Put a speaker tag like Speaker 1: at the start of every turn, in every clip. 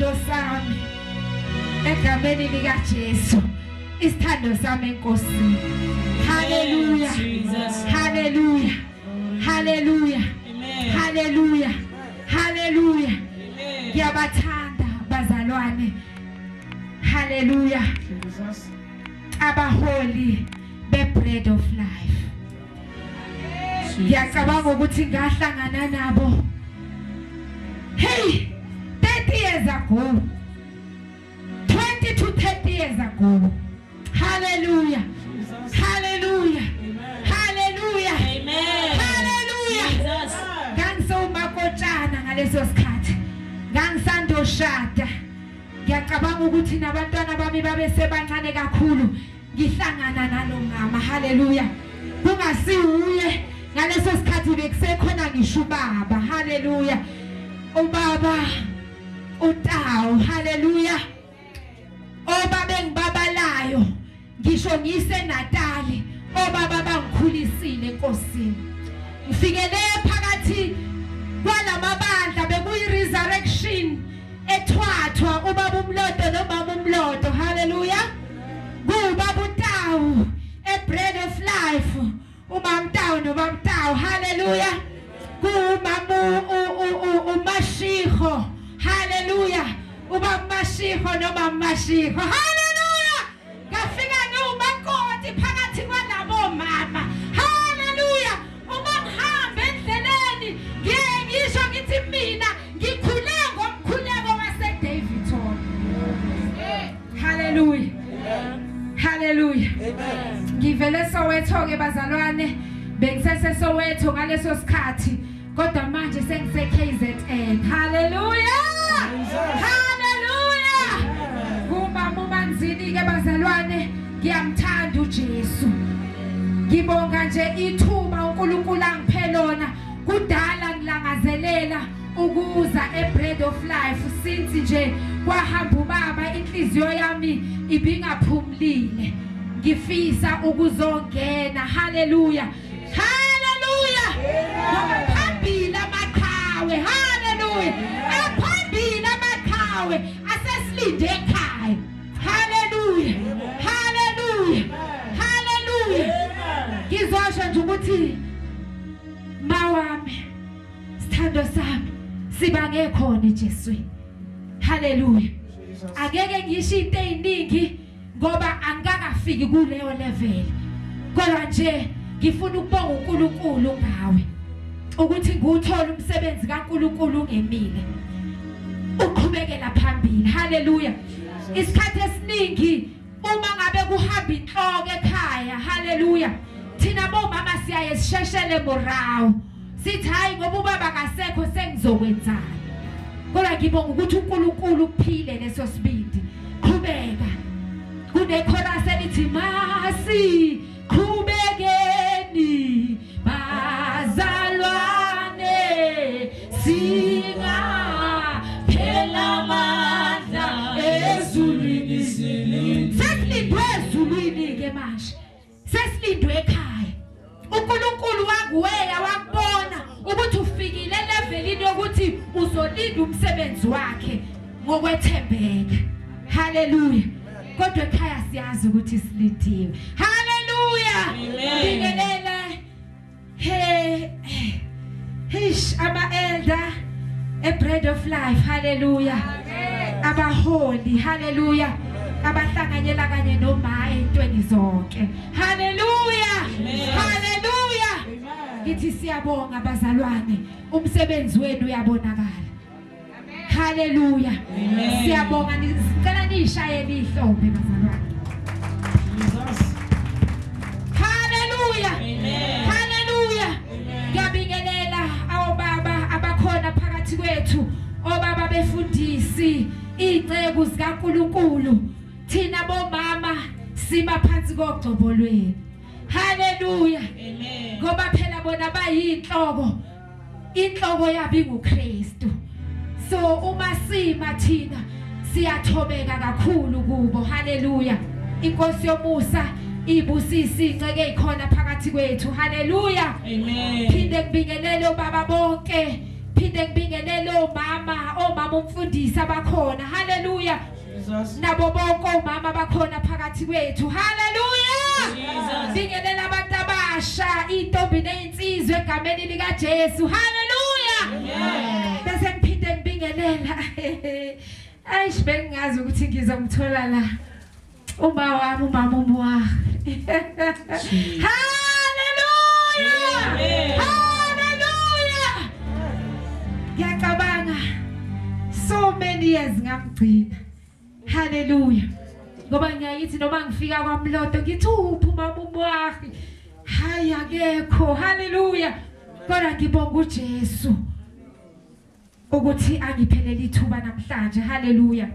Speaker 1: Isithando sami egameni lika Jesu. Isithando sami enkosini. Hallelujah. Hallelujah. Hallelujah. Hallelujah. Hallelujah. Ngiyabathanda bazalwane. Hallelujah. Abaholi be bread of life. Ngiyacabanga ukuthi ngahlangana nabo. Hey, 30 years ago. 20 to 30 years ago. Hallelujah. Hallelujah. Hallelujah.
Speaker 2: Amen.
Speaker 1: Hallelujah.
Speaker 2: Jesus.
Speaker 1: Ngangisewumakotshana ngaleso sikhathi. Ngangisandoshada. Ngiyacabanga ukuthi nabantwana bami babe sebancane kakhulu. Ngihlangana nalo mama. Hallelujah. Kungasiwuye ngaleso sikhathi bekusekhona ngisho ubaba. Hallelujah. Ubaba uTawu. Hallelujah. Obaba engibabalayo ngisho ngise Natali obaba bangikhulisile enkosini. Ngifikele phakathi kwalamabandla bekuyi resurrection ethwathwa ubaba umlodo nomama umlodo. Hallelujah. Kubaba uTawu e bread of life umama Tawu nobaba Tawu. Hallelujah. Kumama uMashiho. Hallelujah. Ubaba Mashiho nomama Mashiho. Hallelujah. Ngafika ngiwumakoti phakathi kwalabo mama. Hallelujah. Uma ngihamba endleleni ngiye ngisho ngithi mina ngikhule ngomkhuleko wase Davidson. Hallelujah. Hallelujah.
Speaker 3: Amen.
Speaker 1: Ngivele Soweto ke bazalwane bengisese Soweto ngaleso sikhathi kodwa manje sengise KZN. Hallelujah. Hallelujah. Kumama uManzini ke bazalwane ngiyamthanda uJesu. Ngibonga nje ithuba uNkulunkulu angiphe lona kudala ngilangazelela ukuza eBread of Life since nje kwahamba ubaba inhliziyo yami ibingaphumlile ngifisa ukuzongena. Hallelujah. Hallelujah. Ngoba phambili amaqhawe. Hallelujah. Aphambili amaqhawe asesilinde ekhaya. Hallelujah. Hallelujah. Hallelujah. Ngizosho nje ukuthi mawami sithando sami sibange khona eJeswini. Hallelujah. Angeke ngisho into eziningi ngoba angikakafiki kuleyo level. Kodwa nje ngifuna ukubonga uNkulunkulu ngawe ukuthi ngiwuthole umsebenzi kaNkulunkulu ungemile. Uqhubekela phambili. Hallelujah. Isikhathi esiningi uma ngabe kuhamba inhloko ekhaya, hallelujah, thina bomama siyaye sisheshele morawu sithi hayi ngoba ubaba kasekho sengizokwenzani. Kodwa ngibonga ukuthi uNkulunkulu ukuphile leso sibindi. Qhubeka. Kunekhorasi elithi masi qhubekeni bazalwane singa phela amandla
Speaker 2: ezulwini silindwe.
Speaker 1: Sesilindwe ezulwini ke manje. Sesilindwe ekhaya. uNkulunkulu wakuweya wakubona ukuthi ufikile levelini yokuthi uzolinda umsebenzi wakhe ngokwethembeka. Hallelujah. Kodwa ekhaya siyazi ukuthi silindiwe. Hallelujah. Bingelele. Hey. Hish ama elder a bread of life. Hallelujah. Abaholi. Hallelujah. Abahlanganyela kanye noma entweni zonke. Hallelujah. Hallelujah. Ngithi siyabonga bazalwane. Umsebenzi wenu uyabonakala. Hallelujah. Siyabonga sicela nishayele ihlombe bazalwane. Hallelujah. Hallelujah. Ngiyabingelela awobaba abakhona phakathi kwethu, obaba befundisi, izinceku zikaNkuluNkulu. Thina bomama sima phansi kogcobo lwenu. Hallelujah.
Speaker 2: Amen.
Speaker 1: Ngoba phela bona bayinhloko. Inhloko yabo inguKristu. So uma sima thina siyathobeka kakhulu kubo. Hallelujah. Inkosi yomusa ibusise inceke ezikhona phakathi kwethu. Hallelujah.
Speaker 2: Amen.
Speaker 1: Phinde ngibingelele obaba bonke. Ngiphinde ngibingelele omama, omama umfundisi abakhona. Hallelujah.
Speaker 2: Jesus.
Speaker 1: Nabo bonke omama bakhona phakathi kwethu. Hallelujah.
Speaker 2: Jesus.
Speaker 1: Bingelela abantu abasha, intombi nezinsizwa egameni lika Jesu. Hallelujah.
Speaker 2: Amen.
Speaker 1: Bese ngiphinde ngibingelela. Ayish bengingazi ukuthi ngizomthola la. Uma wami umama umwa. Hallelujah.
Speaker 2: Amen.
Speaker 1: Hallelujah. Ngiyacabanga so many years ngamgcina. Hallelujah. Ngoba ngiyayithi noma ngifika kwaMloto ngithi uphi umama umwahi. Hayi akekho. Hallelujah. Kodwa ngibonga uJesu ukuthi angiphelele ithuba namhlanje. Hallelujah.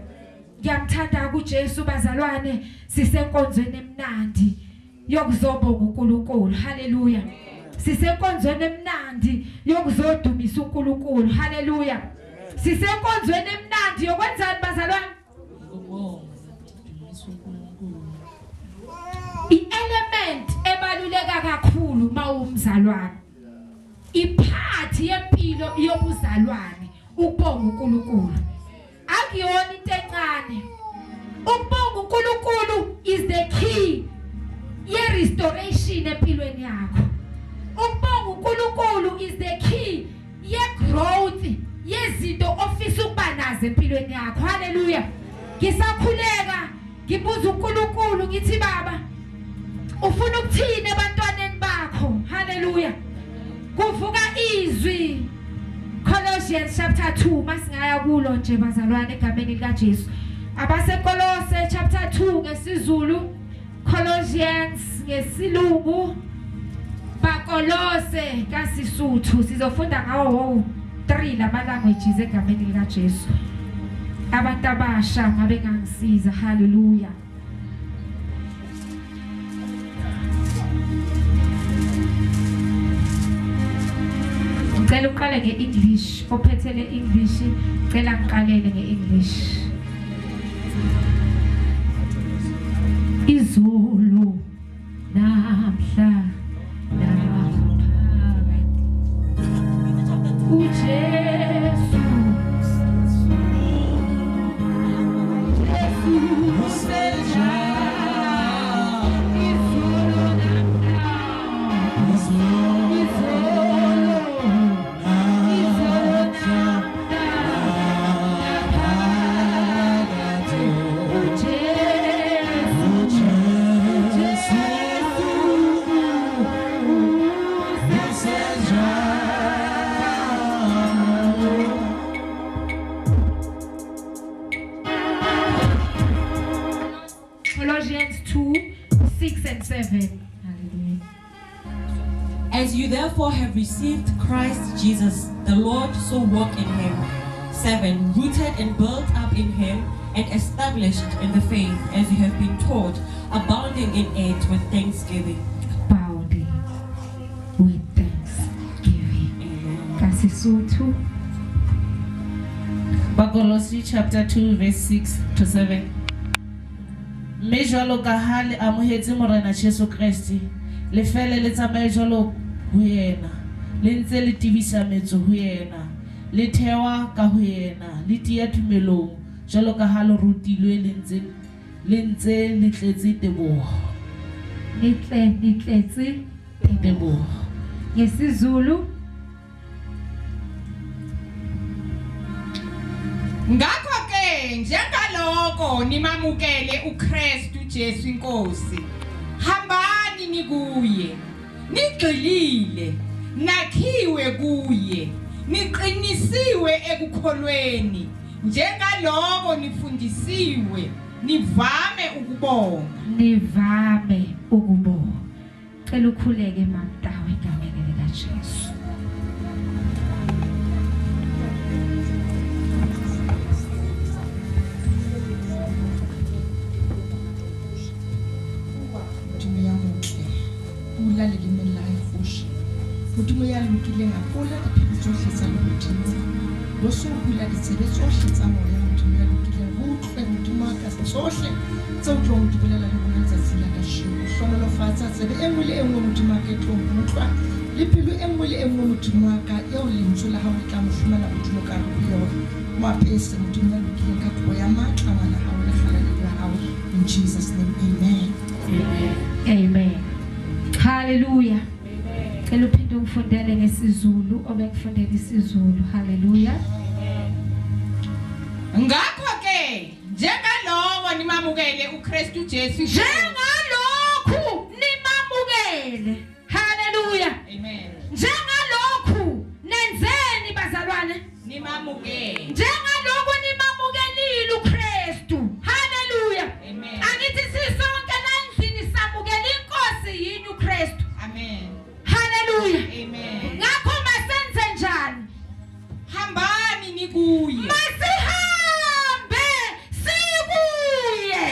Speaker 1: Ngiyamthanda kuJesu bazalwane, sisenkonzweni emnandi yokuzobonga uNkulunkulu. Hallelujah. Sisenkonzweni emnandi yokuzodumisa uNkulunkulu. Hallelujah. Sisenkonzweni emnandi yokwenzani bazalwane?
Speaker 2: Ukubonga. Dumisa uNkulunkulu.
Speaker 1: I-element ebaluleka kakhulu mawumzalwane, iphathi yempilo yobuzalwane, ukubonga uNkulunkulu. Akuyona into encane. Ukubonga uNkulunkulu is the key ye restoration empilweni yakho. Ukubonga uNkulunkulu is the key ye growth yezinto ofisa ukuba nazo empilweni yakho. Hallelujah. Ngisakhuleka ngibuza uNkulunkulu ngithi baba ufuna ukuthini ebantwaneni bakho. Hallelujah. Kuvuka izwi Colossians chapter 2, masingaya kulo nje bazalwane egameni lika Jesu. AbaseKolose chapter 2 ngesiZulu, Colossians ngesilungu, Bakolose kaSisuthu. Sizofunda ngawo wo 3 lama languages egameni lika Jesu. Abantu abasha ngabe ngangisiza. Hallelujah. Ngicela uqale ngeEnglish, ophethele English, cela ngiqalele ngeEnglish. Izolo namhla naphakade uJesu Jesu izolo namhla izolo izolo namhla naphakade uJesu Jesu Colossians 2 6 and 7. Hallelujah.
Speaker 3: As you therefore have received Christ Jesus the Lord, so walk in him. 7. Rooted and built up in him and established in the faith as you have been taught, abounding in it with thanksgiving.
Speaker 1: Abounding with thanksgiving.
Speaker 3: Amen.
Speaker 1: KaSisuthu.
Speaker 2: Bakolosi chapter 2 verse 6 to 7. Mme jwalo ka ha le amohetse Morena Jesu Kreste, le fele le tsamaye jwalo ho yena, le ntse le tebisa metso ho yena, le thewa ka ho yena, le tiya tumelong jwalo ka ha le rutilwe, le ntse le tletse teboho.
Speaker 1: Nitle nitletse
Speaker 2: Teboho.
Speaker 1: NgesiZulu.
Speaker 4: Ngakho ke njengaloko nimamukele uKristu Jesu inkosi, hambani nikuye, nigxilile, nakhiwe kuye, niqinisiwe ekukholweni njengaloko nifundisiwe, nivame ukubonga.
Speaker 1: Nivame ukubonga. Cela ukhuleke mamtawe egameni lika Jesu.
Speaker 5: Modimo ya motle, pula lelemeng la hae kgoshi. Modimo ya lokileng, a pola diphiri tsohle tsa lehodimo. Boso o bula ditsebe tsohle tsa moya, Modimo ya lokileng. Re utlwe, Modimo wa ka, tsohle tseo o tlong di bolela le rona letsatsing la kasheno. O hlohonolofatsa tsebe e nngwe le e nngwe, Modimo wa ka, e tlong ho utlwa. Le pelo e nngwe le e nngwe Modimo wa ka eo lentswe la hao le tla mo fumana Modimo ka hare ho yona. Mo apese Modimo ya lokileng ka kobo ya matla ngwana hao le kgalalelo ya hao. In Jesus name amen.
Speaker 1: Amen. Hallelujah. Cela uphinde ungifundele ngesiZulu obekufundela isiZulu. Hallelujah.
Speaker 4: Ngakho ke njengaloko nimamukele uKristu Jesu
Speaker 1: Njengalokhu nimamukele. Hallelujah.
Speaker 4: Amen.
Speaker 1: Njengalokhu nenzeni bazalwane?
Speaker 4: Nimamukele.
Speaker 1: Njengalokhu nimamukelile uKristu. Hallelujah.
Speaker 4: Amen.
Speaker 1: Angithi sisonke la endlini samukela inkosi yini uKristu.
Speaker 4: Amen.
Speaker 1: Hallelujah.
Speaker 4: Amen.
Speaker 1: Ngakho masenze njani?
Speaker 4: Hambani nikuye.
Speaker 1: Masihambe sikuye.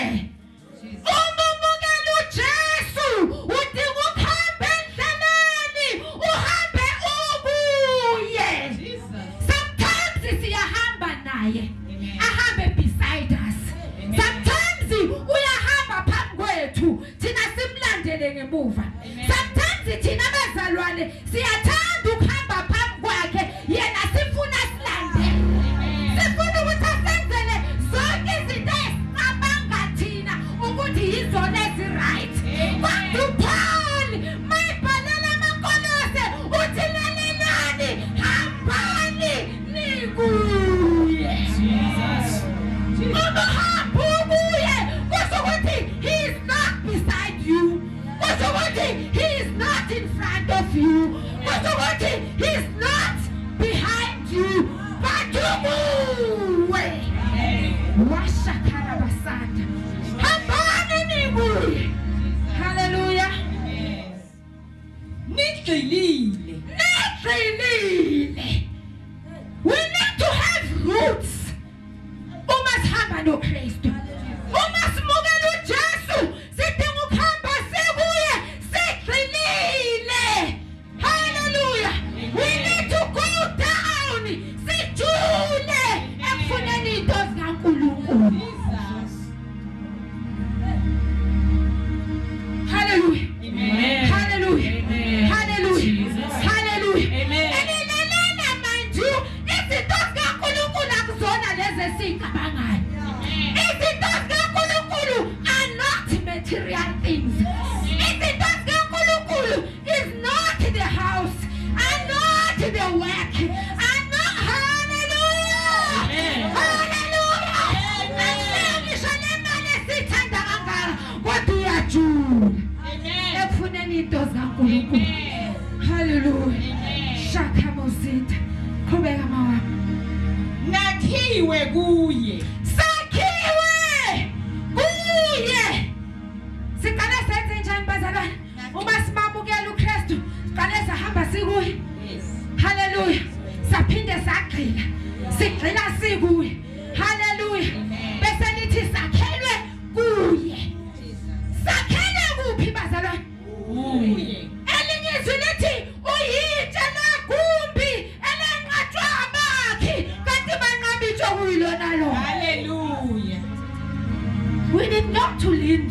Speaker 1: Uma umukela uJesu udinga ukuhamba endleleni uhambe ukuye.
Speaker 4: Jesus.
Speaker 1: Sometimes siyahamba naye.
Speaker 4: Amen.
Speaker 1: Ahambe beside us.
Speaker 4: Amen.
Speaker 1: Sometimes uyahamba phambi kwethu thina simlandele ngemuva.
Speaker 4: Amen.
Speaker 1: Sometimes thina bazalwane siyathanda ukuhamba phambi kwakhe yena sifuna silandele.
Speaker 4: Amen.
Speaker 1: Sifuna ukuthi asenzele zonke izinto esicabanga thina ukuthi yizona ezi-right.
Speaker 4: Amen.
Speaker 1: Kodwa uPaul mayibhalela amaKolose uthi lalelani, hambani nikuye.
Speaker 2: Jesus.
Speaker 1: Uma uhamba ukuye kusho ukuthi he is not beside you. Kusho ukuthi he is not in front of you. Kusho ukuthi he is not behind you. But ukuwe. Washakarabasanda. Hambani nikuye. Hallelujah.
Speaker 4: Nigxilile.
Speaker 1: Nigxilile. We need to have roots. Uma sihamba noKristu. Uma simukela uJesu, sidinga ukuhamba sikuye sigxilile. Hallelujah. We need to go down sijule ekufuneni into zikaNkulunkulu.
Speaker 4: Jesus.
Speaker 1: Hallelujah.
Speaker 2: Amen.
Speaker 1: Hallelujah.
Speaker 2: Amen.
Speaker 1: Hallelujah.
Speaker 2: Jesus.
Speaker 1: Hallelujah.
Speaker 2: Amen.
Speaker 1: Enilalela mind you, izinto zikaNkulunkulu akuzona lezi esizicabangayo. Izinto zikaNkulunkulu are not material things. Izinto zikaNkulunkulu is not the house, are not the work, are not hallelujah.
Speaker 2: Amen.
Speaker 1: Hallelujah. Akusiyo ngisho le mali esiyithanda kangaka kodwa uyajula
Speaker 4: Amen.
Speaker 1: ekufuneni into zikaNkulunkulu.
Speaker 4: Amen.
Speaker 1: Hallelujah.
Speaker 4: Amen.
Speaker 1: Shaka mosita. Qhubeka mawami.
Speaker 4: Nakhiwe kuye.
Speaker 1: Sakhiwe kuye. Siqale senze njani bazalwane? Uma simamukela uKristu, siqale sahamba sikuye.
Speaker 4: Yes.
Speaker 1: Hallelujah. Saphinde sagxila. Sigxila sikuye. Hallelujah.
Speaker 4: Amen.
Speaker 1: Bese lithi sakhelwe kuye.
Speaker 4: Jesus.
Speaker 1: Sakhelwe kuphi bazalwane?
Speaker 2: Kuye.
Speaker 1: Elinye izwi lithi uyitshe legumbi elenqatshwa abakhi kanti banqabitshwe kuyilona lona.
Speaker 4: Hallelujah.
Speaker 1: We need not to lean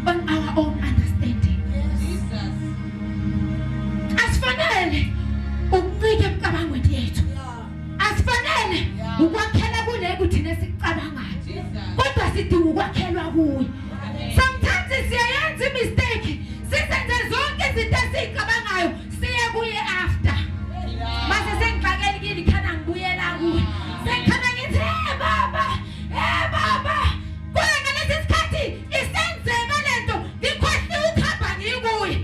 Speaker 1: on our own understanding.
Speaker 4: Jesus.
Speaker 1: Asifanele ukuncika emcabangweni yethu. Asifanele ukwakhela kule kuthina esikucabangayo.
Speaker 4: Jesus.
Speaker 1: Kodwa sidinga ukwakhelwa kuye.
Speaker 4: Amen.
Speaker 1: Sometimes siyayenza imistake, sisenze zonke izinto esizicabangayo, siye kuye after. Mase sengixakeli kini khana ngibuyela kuye. Sengikhana ngithi hey baba, hey baba. Kuye ngalesi sikhathi isenzeka lento ngikhohliwe ukuhamba ngikuye.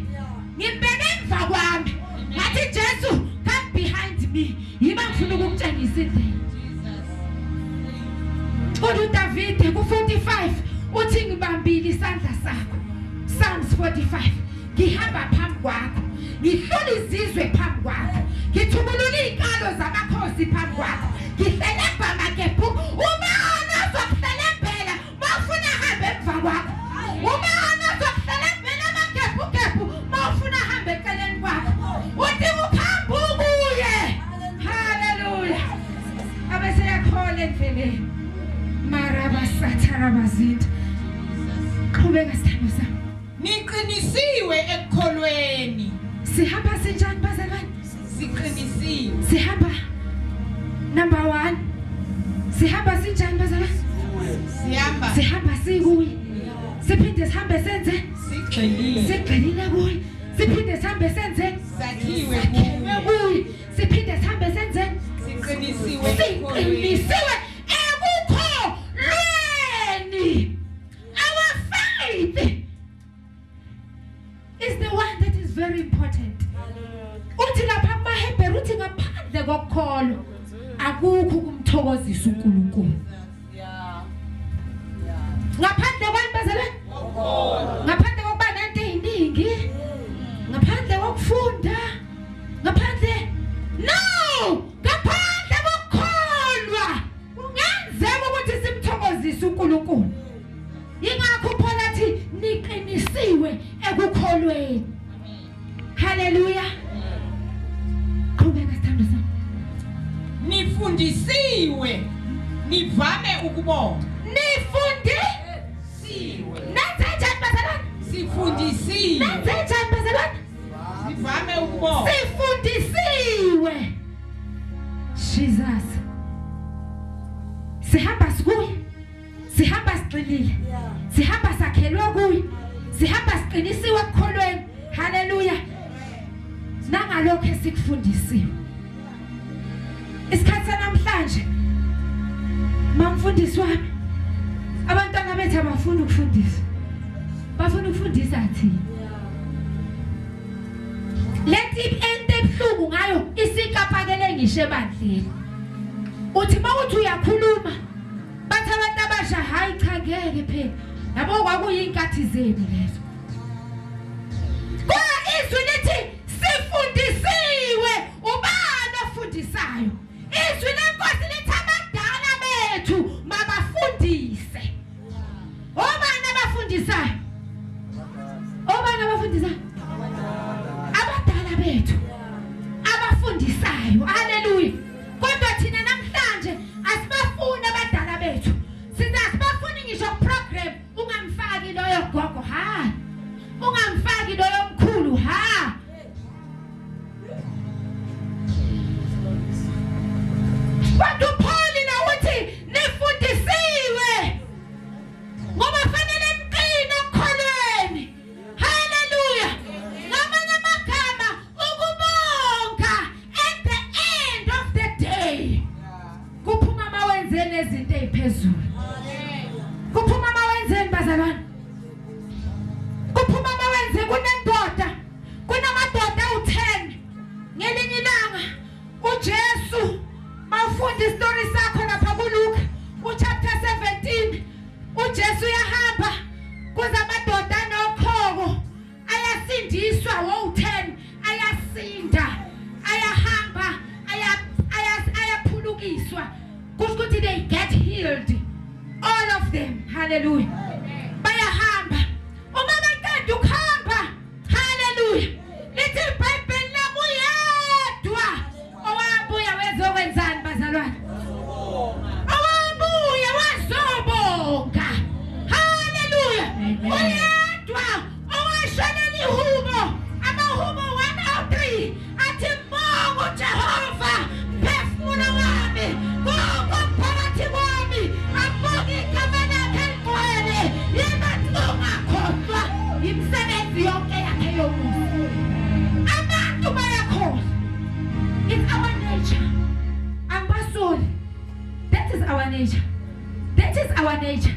Speaker 1: Ngimbeke emva kwami. Ngathi Jesu come behind me. Yiba ngifuna ukukutshengisa indlela.
Speaker 4: Jesus.
Speaker 1: Kodwa uDavide ku45 uthi ngibambile isandla sakho. Psalms 45 ngihamba phambi kwakho. Ngihlula izizwe phambi kwakho. Ngithukulula izinkalo zamakhosi phambi kwakho. Ngihlelemba amagebhu uma uzokuhlelembela mawufuna hambe emva kwakho. Uma uzokuhlelembela amagebhu mawufuna hambe eceleni kwakho. Uthi ukuhamba ukuye. Hallelujah. Abese yakhola endleleni. Marabasatarabazinda. Qhubeka sithando sami.
Speaker 4: Niqinisiwe ekukholweni.
Speaker 1: Sihamba sinjani bazalwane?
Speaker 4: Siqinisiwe.
Speaker 1: Sihamba number 1. Sihamba sinjani bazalwane?
Speaker 4: Sihamba.
Speaker 1: Sihamba sikuye. Siphinde sihambe senze
Speaker 4: Sigxilile.
Speaker 1: sigxilile kuye. Siphinde sihambe senze
Speaker 4: Sakhiwe
Speaker 1: sakhiwe
Speaker 4: kuye.
Speaker 1: kuye. Siphinde sihambe senze
Speaker 4: Siqinisiwe ekukholweni.
Speaker 1: siqinisiwe ekukholweni. Our faith is the one that is very important. Uthi lapha kumaHebheru uthi ngaphandle kokukholwa akukho ukumthokozisa uNkulunkulu. Ngaphandle kwani bazalwane? Ngaphandle kokuba nento eziningi, ngaphandle kokufunda, ngaphandle no, ngaphandle kokukholwa kungenzeka ukuthi simthokozise uNkulunkulu. Ingakho uPaul athi niqinisiwe ekukholweni. Haleluya. Qhubeka sithando sami.
Speaker 4: Nifundisiwe. Nivame ukubonga.
Speaker 1: Nifundi
Speaker 4: Siwe.
Speaker 1: nenze njani bazalwane?
Speaker 4: Sifundisiwe.
Speaker 1: Nenze njani bazalwane?
Speaker 4: Sivame ukubonga.
Speaker 1: Sifundisiwe. Jesus. Sihamba sikuye. Sihamba sigxilile. Sihamba sakhelwe kuye. Sihamba siqinisiwe ekukholweni. Haleluya. Nangalokho esikufundisiwe. Isikhathi sanamhlanje mamfundisi wami abantwana bethu abafuni ukufundiswa. Bafuna ukufundisa thina. Lento into ebuhlungu ngayo isikapakele ngisho ebandleni. Uthi mawuthi uyakhuluma bathi abantu abasha hayi cha ngeke phela. Yabo kwakuyinkathi zenu lezo. Kodwa izwi lithi sifundisiwe ubani ofundisayo. Izwi lenkosi lithi abadala bethu mabafundise. Obani abafundisayo? Obani abafundisayo? Abadala bethu abafundisayo. Haleluya. Kodwa thina namhlanje asibafuni abadala bethu. Siza asibafuni ngisho program ungamfaki loyo gogo ha. Ungamfaki loyo mkhulu ha. Kodwa uPaul la uthi nifundisiwe ngoba fanele niqine ekukholweni. Haleluya. Ngamanye amagama ukubonga at the end of the day kuphuma mawenzeni izinto eziphezulu. Kuphuma mawenzeni bazalwane? Kuphuma mawenze kunendoda, kunamadoda awu10. Ngelinye ilanga uJesu mawufunda isitori sakho lapha kuLuka uchapter 17 uJesu uyahamba kuze amadoda anokhoko ayasindiswa wo10 ayasinda ayahamba ayaphulukiswa kusho ukuthi they get healed all of them. Hallelujah. Bayahamba uma beqeda ukuhamba, hallelujah, lithi iBhayibheli lakuyedwa owabuya wezokwenzani bazalwane? Owabuya wazobonga. Hallelujah. Uyedwa owashonela ihubo, amahubo 103 athi mbonga uJehova mphefumulo wami, konke phakathi kwami ambonge igama lakhe elingcwele, yena ungakhohlwa imisebenzi yonke yakhe yomusa. Abantu bayakhohlwa. It's our nature. Angibasoli. That is our nature, that is our nature.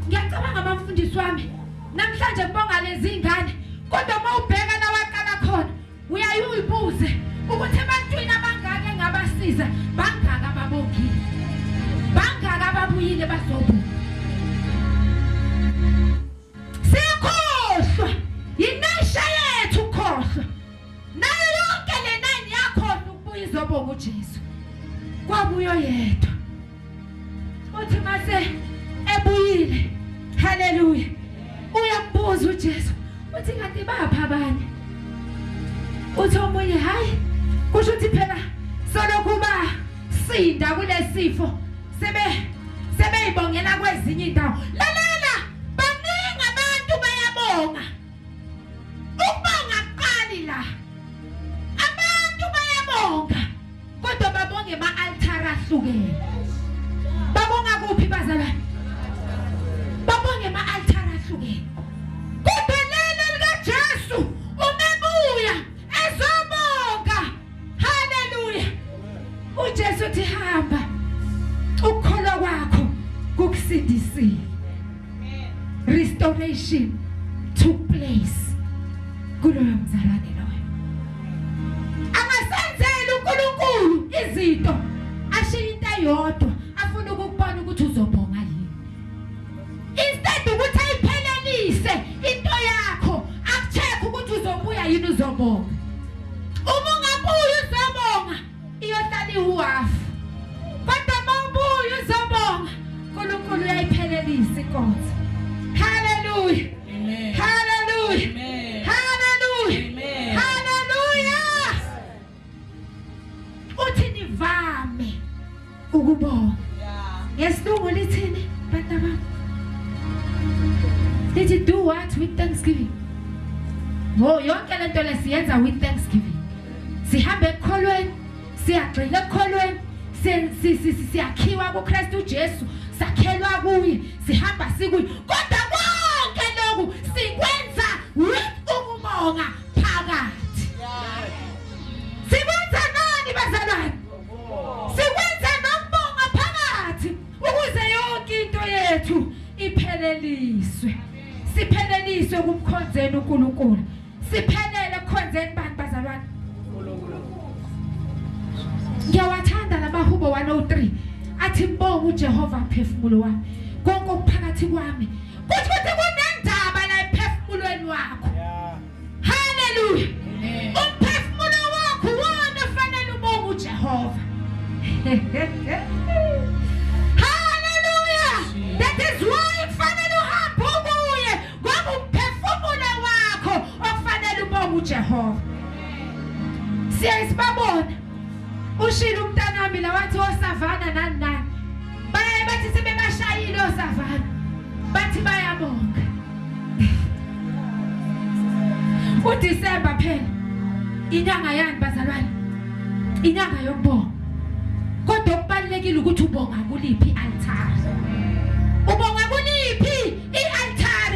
Speaker 1: Ngiyacabanga abamfundisi wami namhlanje kubonga lezi ingane, kodwa uma ubheka la waqala khona uyaye uyibuze ukuthi ebantwini abangaka engabasiza bangaka ababongile, bangaka ababuyile bazobonga. Siyakhohlwa, yinesha yethu ukukhohlwa. Nayo yonke le nine yakhohlwa ukubuya izobonga uJesu. Kwabuya yedwa. Uthi mase ebuyile, haleluya, uyambuza uJesu uthi kanti bapha abanye? Uthi omunye hayi kusho ukuthi phela solokuba sinda kulesifo sebeyibongela kwezinye indawo. Lalela, baningi abantu bayabonga. Ukubonga kuqali la. Usibuyisile. Restoration took place kuloyo mzalwane loyo. Angasenzeli uNkulunkulu izinto ashiye into eyodwa afuna ukukubona ukuthi uzobonga yini. Instead ukuthi ayiphelelise into yakho akucheck ukuthi uzobuya yini uzobonga. Uma ungabuyi uzobonga iyohlala iwuhafu. Kodwa uma ubuya uzobonga uNkulunkulu uyayiphelelisa inkonzo. Hallelujah.
Speaker 2: Amen.
Speaker 1: Hallelujah.
Speaker 2: Amen.
Speaker 1: Hallelujah.
Speaker 2: Amen.
Speaker 1: Hallelujah. Uthi nivame ukubonga. Ngesilungu lithini bantu bami? Lithi do what with thanksgiving. Ngo yonke lento lesiyenza with thanksgiving. Sihambe ekukholweni, siyagxila ekukholweni, siyakhiwa kuKristu uJesu, sakhelwa kuye, sihamba sikuye. Kodwa konke lokhu sikwenza with ukubonga phakathi. Sikwenza nani bazalwane? Sikwenza nokubonga phakathi ukuze yonke into yethu ipheleliswe. Sipheleliswe kumkhonzeni uNkulunkulu. Siphelele ekukhonzeni bantu bazalwane. Ngiyawathanda lamahubo 103 athi mbonga uJehova mphefumulo wami konke okuphakathi kwami kuthi ukuthi kunendaba la emphefumulweni wakho. Hallelujah. Umphefumulo wakho wona fanele ubonge uJehova. Hallelujah. That is why kufanele uhambe kuye ngoba umphefumulo wakho okufanele ubonge uJehova. Siye sibabona. Ushilo umntanami la wathi osavana nani nani. Baye bathi sebebashayile osavana. Bathi bayabonga. uDecember phela inyanga yani bazalwane inyanga yokubonga kodwa okubalekile ukuthi ubonga kuliphi i-altar ubonga kuliphi i-altar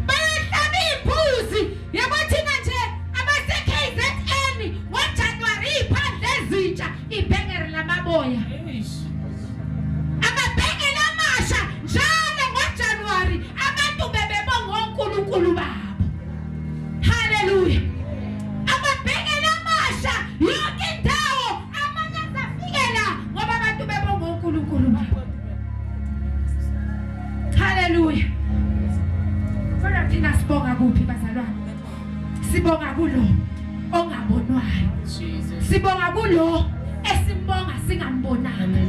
Speaker 1: bayahlaba imbuzi yabo thina nje abase KZN ngoJanuary iphandle ezintsha ibhengere lamaboya amabhengele amasha njalo ngoJanuary abantu bebebonga oNkulunkulu babo. Haleluya. Amabhengele amasha yonke indawo amanye asafikela ngoba abantu bebonga oNkulunkulu babo. Haleluya. Kodwa thina sibonga kuphi bazalwane? Sibonga kulo ongabonwayo. Sibonga kulo esimbonga singambonanga.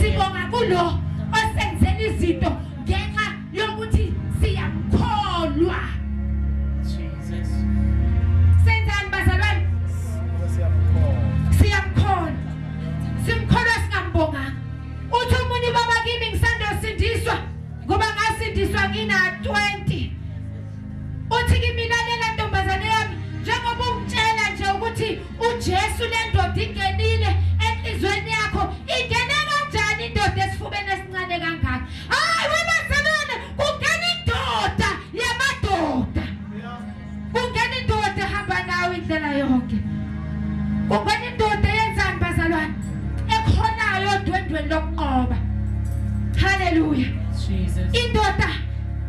Speaker 1: Sibonga kulo osenzela izinto ngenxa yokuthi siyamkholwa.
Speaker 2: Jesus.
Speaker 1: Senzani bazalwane? Siyamkholwa. Simkholwa singambonganga. Uthi omunye ubaba kimi ngisandosindiswa ngoba ngasindiswa ngina 20. Uthi kimi lalela ntombazane yami njengoba ungitshela nje ukuthi uJesu le ndoda ingenile enhlizweni yakho ingene kanjani indoda esifubeni esincane kangaka? Hayi webazalwane kungena indoda yamadoda. Kungena indoda ehamba nawe indlela yonke. Kungena indoda eyenzani bazalwane? Ekhonayo odwendweni lokunqoba. Hallelujah.
Speaker 2: Jesus.
Speaker 1: Indoda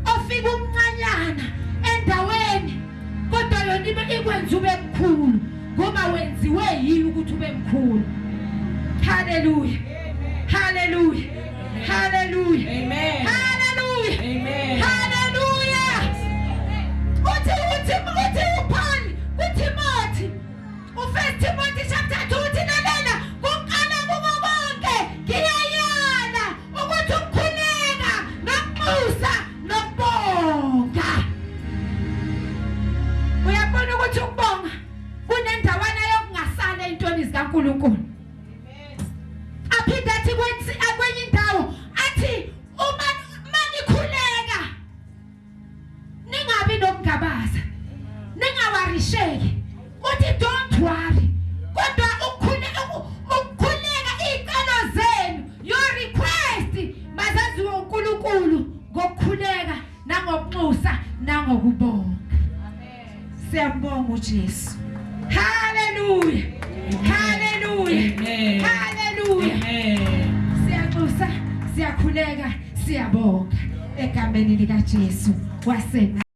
Speaker 1: ofika umncanyana endaweni kodwa yona ibe ikwenza ube mkhulu ngoba wenziwe yiyo ukuthi ube mkhulu. Hallelujah. Hallelujah. Hallelujah.
Speaker 2: Amen.
Speaker 1: Hallelujah.
Speaker 2: Amen.
Speaker 1: Hallelujah. Uthi uthi uthi uPaul kuTimothy uFirst Timothy chapter 2 uthi lalela kuqala kuko konke ngiyayala ukuthi ukukhuleka nokunxusa nokubonga. Uyabona ukuthi ukubonga kunendawana yokungasala entweni zikaNkuluNkulu. Aphinde athi kwenye indawo athi uma manikhuleka ningabi nokungabaza ningawarisheki uthi don't worry kodwa ukukhuleka iy'celo zenu your request mazaziwe uNkulunkulu ngokukhuleka nangokunxusa nangokubonga. Siyambonga uJesu. Hallelujah. Hallelujah.
Speaker 2: Amen.
Speaker 1: Hallelujah.
Speaker 2: Amen.
Speaker 1: Siyanxusa, siyakhuleka, siyabonga. Egameni likaJesu wasena.